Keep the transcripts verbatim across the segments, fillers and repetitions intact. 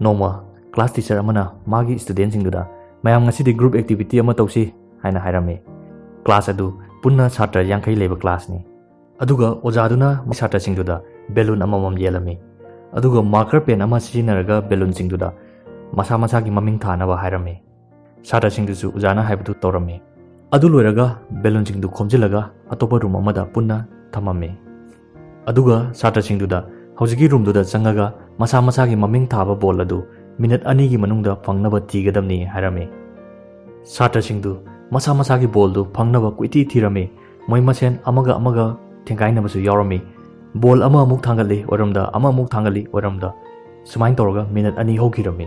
ꯅꯣꯡꯃ class teacher ꯑꯃꯅ ꯃꯥꯒꯤ studentꯁꯤꯡꯗꯨꯗ, "ꯃꯌꯥꯝ, ꯉꯁꯤꯗꯤ group activity ꯑꯃ ꯇꯧꯁꯤ" ꯍꯥꯏꯅ ꯍꯥꯏꯔꯝꯃꯤ꯫ Class ꯑꯗꯨ ꯄꯨꯟꯅ ꯁꯥꯇ꯭ꯔ ꯌꯥꯡꯈꯩ ꯂꯩꯕ classꯅꯤ꯫ ꯑꯗꯨꯒ ꯑꯣꯖꯥꯗꯨꯅ ꯁꯥꯇ꯭ꯔꯁꯤꯡꯗꯨꯗ balloon ꯑꯃꯃꯝ ꯌꯦꯜꯂꯝꯃꯤ꯫ ꯑꯗꯨꯒ marker pen ꯑꯃ ꯁꯤꯖꯤꯟꯅꯔꯒ balloonꯁꯤꯡꯗꯨꯗ ꯃꯁꯥ ꯃꯁꯥꯒꯤ ꯃꯃꯤꯡ ꯊꯥꯅꯕ ꯍꯥꯏꯔꯝꯃꯤ꯫ ꯁꯥꯇ꯭ꯔꯁꯤꯡꯗꯨꯁꯨ ꯑꯣꯖꯥꯅ ꯍꯥꯏꯕꯗꯨ ꯇꯧꯔꯝꯃꯤ꯫ ꯑꯗꯨ ꯂꯣꯏꯔꯒ balloonꯁꯤꯡꯗꯨ ꯈꯣꯝꯖꯤꯜꯂꯒ ꯑꯇꯣꯞꯄ room ꯑꯃꯗ ꯄꯨꯟꯅ ꯊꯝꯃꯝꯃꯤ꯫ ꯑꯗꯨꯒ ꯁꯥꯇ꯭ꯔꯁꯤꯡꯗꯨꯗ ꯍꯧꯖꯤꯛꯀꯤ roomꯗꯨꯗ ꯆꯪꯉꯒ ꯃꯁꯥ ꯃꯁꯥꯒꯤ ꯃꯃꯤꯡ ꯊꯥꯕ ball ꯑꯗꯨ minute ꯑꯅꯤꯒꯤ ꯃꯅꯨꯡꯗ ꯐꯪꯅꯕ ꯊꯤꯒꯗꯕꯅꯤ ꯍꯥꯏꯔꯝꯃꯤ꯫ ꯁꯥꯇ꯭ꯔꯁꯤꯡꯗꯨ ꯃꯁꯥ ꯃꯁꯥꯒꯤ ballꯗꯨ ꯐꯪꯅꯕ ꯀꯣꯏꯊꯤ ꯊꯤꯔꯝꯃꯤ꯫ ꯃꯣꯏ ꯃꯁꯦꯟ ꯑꯃꯒ ꯑꯃꯒ ꯊꯦꯡꯒꯥꯏꯅꯕꯁꯨ ꯌꯥꯎꯔꯝꯃꯤ꯫ Ball ꯑꯃ ꯑꯃꯨꯛ ꯊꯥꯡꯒꯠꯂꯤ ꯑꯣꯏꯔꯝꯗ, ꯑꯃ ꯑꯃꯨꯛ ꯊꯥꯡꯒꯠꯂꯤ ꯑꯣꯏꯔꯝꯗ, ꯁꯨꯃꯥꯏꯅ ꯇꯧꯔꯒ minute ꯑꯅꯤ ꯍꯧꯈꯤꯔꯝꯃꯤ꯫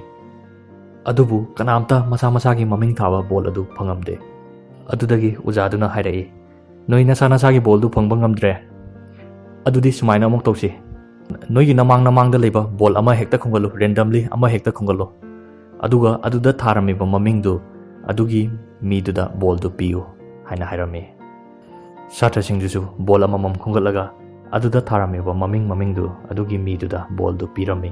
ꯑꯗꯨꯕꯨ ꯀꯅꯥꯝꯇ ꯃꯁꯥ ꯃꯁꯥꯒꯤ ꯃꯃꯤꯡ ꯊꯥꯕ ball ꯑꯗꯨ ꯐꯪꯉꯝꯗꯦ꯫ ꯑꯗꯨꯗꯒꯤ ꯑꯣꯖꯥꯗꯨꯅ ꯍꯥꯏꯔꯛꯏ, "ꯅꯣꯏ ꯅꯁꯥ ꯅꯁꯥꯒꯤ ballꯗꯨ ꯐꯪꯕ ꯉꯝꯗ꯭ꯔꯦ꯫ ꯑꯗꯨꯗꯤ ꯁꯨꯃꯥꯏꯅ ꯑꯃꯨꯛ ꯇꯧꯁꯤ꯫ ꯅꯣꯏꯒꯤ ꯅꯃꯥꯡ ꯅꯃꯥꯡꯗ ꯂꯩꯕ ball ꯑꯃ ꯍꯦꯛꯇ ꯈꯣꯝꯒꯠꯂꯨ, randomly ꯑꯃ ꯍꯦꯛꯇ ꯈꯣꯝꯒꯠꯂꯨ꯫ ꯑꯗꯨꯒ ꯑꯗꯨꯗ ꯊꯥꯔꯝꯃꯤꯕ ꯃꯃꯤꯡꯗꯨ ꯑꯗꯨꯒꯤ ꯃꯤꯗꯨꯗ ballꯗꯨ ꯄꯤꯌꯨ" ꯍꯥꯏꯅ ꯍꯥꯏꯔꯝꯃꯤ꯫ ꯁꯥꯇ꯭ꯔꯁꯤꯡꯗꯨꯁꯨ ball ꯑꯃꯃꯝ ꯈꯣꯝꯒꯠꯂꯒ ꯑꯗꯨꯗ ꯊꯥꯔꯝꯃꯤꯕ ꯃꯃꯤꯡ ꯃꯃꯤꯡꯗꯨ ꯑꯗꯨꯒꯤ ꯃꯤꯗꯨꯗ ballꯗꯨ ꯄꯤꯔꯝꯃꯤ꯫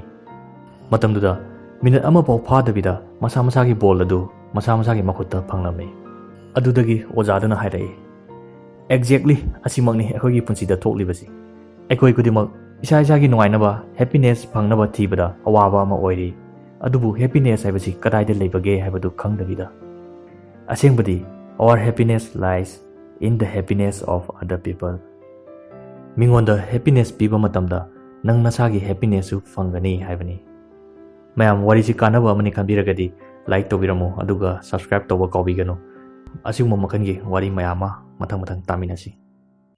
ꯃꯇꯝꯗꯨꯗ minute ꯑꯃꯐꯥꯎ ꯐꯥꯗꯕꯤꯗ ꯃꯁꯥ ꯃꯁꯥꯒꯤ ball ꯑꯗꯨ ꯃꯁꯥ ꯃꯁꯥꯒꯤ ꯃꯈꯨꯠꯇ ꯐꯪꯂꯝꯃꯤ꯫ ꯑꯗꯨꯗꯒꯤ ꯑꯣꯖꯥꯗꯨꯅ ꯍꯥꯏꯔꯛꯏ, "Exactly ꯑꯁꯤꯃꯛꯅꯤ ꯑꯩꯈꯣꯏꯒꯤ ꯄꯨꯟꯁꯤꯗ ꯊꯣꯛꯂꯤꯕꯁꯤ꯫ ꯑꯩꯈꯣꯏ ꯈꯨꯗꯤꯡꯃꯛ ꯏꯁꯥ ꯏꯁꯥꯒꯤ ꯅꯨꯡꯉꯥꯏꯅꯕ, happiness ꯐꯪꯅꯕ ꯊꯤꯕꯗ ꯑꯋꯥꯕ ꯑꯃ ꯑꯣꯏꯔꯤ꯫ ꯑꯗꯨꯕꯨ happiness ꯍꯥꯏꯕꯁꯤ ꯀꯗꯥꯏꯗ ꯂꯩꯕꯒꯦ ꯍꯥꯏꯕꯗꯨ ꯈꯪꯗꯕꯤꯗ꯫ ꯑꯁꯦꯡꯕꯗꯤ, our happiness lies in the happiness of other people꯫ ꯃꯤꯉꯣꯟꯗ happiness ꯄꯤꯕ ꯃꯇꯝꯗ ꯅꯪ ꯅꯁꯥꯒꯤ happinessꯁꯨ ꯐꯪꯒꯅꯤ ꯍꯥꯏꯕꯅꯤ"꯫ ꯃꯌꯥꯝ, ꯋꯥꯔꯤꯁꯤ ꯀꯥꯟꯅꯕ ꯑꯃꯅꯤ ꯈꯟꯕꯤꯔꯒꯗꯤ like ꯇꯧꯕꯤꯔꯝꯃꯨ, ꯑꯗꯨꯒ subscribe ꯇꯧꯕ ꯀꯥꯎꯕꯤꯒꯅꯨ꯫ ꯑꯁꯤꯒꯨꯝꯕ ꯃꯈꯜꯒꯤ ꯋꯥꯔꯤ ꯃꯌꯥꯝ ꯑꯃ ꯃꯊꯪ ꯃꯊꯪ ꯇꯥꯃꯤꯟꯅꯁꯤ꯫